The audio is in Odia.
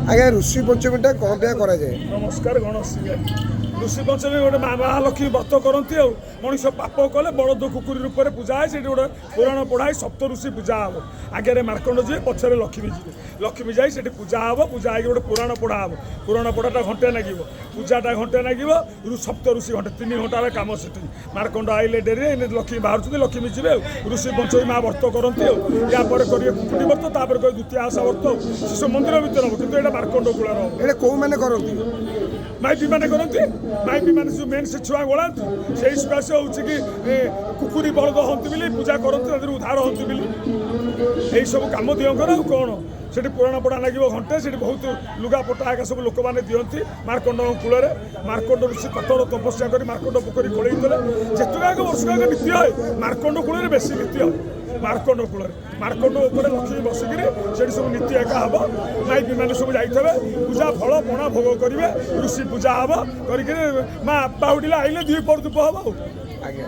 ଆଜ୍ଞା, ଋଷି ପଞ୍ଚମୀଟା କ'ଣ ପାଇଁ କରାଯାଏ? ନମସ୍କାର ଗଣେଶ। ଋଷି ପଞ୍ଚମୀ ଗୋଟେ ମା ମହାଲକ୍ଷ୍ମୀ ବ୍ରତ କରନ୍ତି। ଆଉ ମଣିଷ ପାପ କଲେ ବଳଦ କୁକୁରୀ ରୂପରେ ପୂଜା ହୁଏ। ସେଠି ଗୋଟେ ପୁରାଣ ପଢ଼ାଏ, ସପ୍ତ ଋଷି ପୂଜା ହେବ। ଆଗରେ ମାର୍କଣ୍ଡ ଯିବେ, ପଛରେ ଲକ୍ଷ୍ମୀ ଯିବେ। ଲକ୍ଷ୍ମୀ ଯାଇ ସେଠି ପୂଜା ହେବ। ପୂଜା ହେଇକି ଗୋଟେ ପୁରାଣ ପଢ଼ା ହେବ। ପୁରାଣ ପଢ଼ାଟା ଘଣ୍ଟେ ଲାଗିବ, ପୂଜାଟା ଘଣ୍ଟେ ଲାଗିବ, ସପ୍ତ ଋଷି ଘଣ୍ଟେ, 3 ଘଣ୍ଟାର କାମ ସେଠି। ମାର୍କଣ୍ଡ ଆଇଲେ ଡେରିରେ, ଏଇନେ ଲକ୍ଷ୍ମୀ ବାହାରୁଛନ୍ତି, ଲକ୍ଷ୍ମୀ ଯିବେ। ଆଉ ଋଷି ପଞ୍ଚମୀ ମା ବ୍ରତ କରନ୍ତି। ଆଉ ୟା ପରେ କରିବେ କୁକୁଟି ବ୍ରତ, ତାପରେ କରିବେ ଦ୍ୱିତୀୟ ଆଶା ବ୍ରତ। ଆଉ ଶିଶୁ ମନ୍ଦିର ଭିତରେ ହେବ, କିନ୍ତୁ ଏଇଟା ମାର୍କଣ୍ଡ କୂଳରେ ହେବ। ଏଇଟା କୋଉମାନେ କରନ୍ତି? ମାଇପି ମାନେ କରନ୍ତି। ମାଇପି ମାନେ ଯେଉଁ ମେନ୍, ସେ ଛୁଆ ଗୋଳାନ୍ତି। ସେଇ ସକାଶେ ହେଉଛି କି କୁକୁରି ବଳଦ ହୁଅନ୍ତି ବୋଲି ପୂଜା କରନ୍ତି, ତା ଦେହରୁ ଉଦ୍ଧାର ହୁଅନ୍ତି ବୋଲି। ଏଇସବୁ କାମ ଦିଅଙ୍କର। ଆଉ କ'ଣ, ସେଠି ପୁରାଣ ପଢ଼ା ଲାଗିବ ଘଣ୍ଟେ। ସେଠି ବହୁତ ଲୁଗାପଟା ଏକା ସବୁ ଲୋକମାନେ ଦିଅନ୍ତି ମାର୍କଣ୍ଡଙ୍କ କୂଳରେ। ମାର୍କଣ୍ଡ ଋଷି କଠୋର ତପସ୍ୟା କରି ମାର୍କଣ୍ଡ ପୋଖରୀ ଖୋଳେଇଥିଲେ। ଯେତେକ ବର୍ଷକ ନୀତି ହୁଏ, ମାର୍କଣ୍ଡ କୂଳରେ ବେଶୀ ନୀତି ହୁଏ। ମାର୍କଣ୍ଡ କୂଳରେ ମାର୍କଣ୍ଡ ଉପରେ ଲକ୍ଷ୍ମୀ ବସିକିରି ସେଠି ସବୁ ନୀତି ଏକା ହବ। ମାଇପି ମାନେ ସବୁ ଯାଇଥିବେ, ପୂଜା ଫଳ ପଣା ଭୋଗ କରିବେ, ଋଷି ପୂଜା ହବ। କରିକିରି ମା ବାହୁଡ଼ିଲେ ଆଇଲେ ଦୁଇ ପର ଧୂପ ହବ ଆଉ। ଆଜ୍ଞା।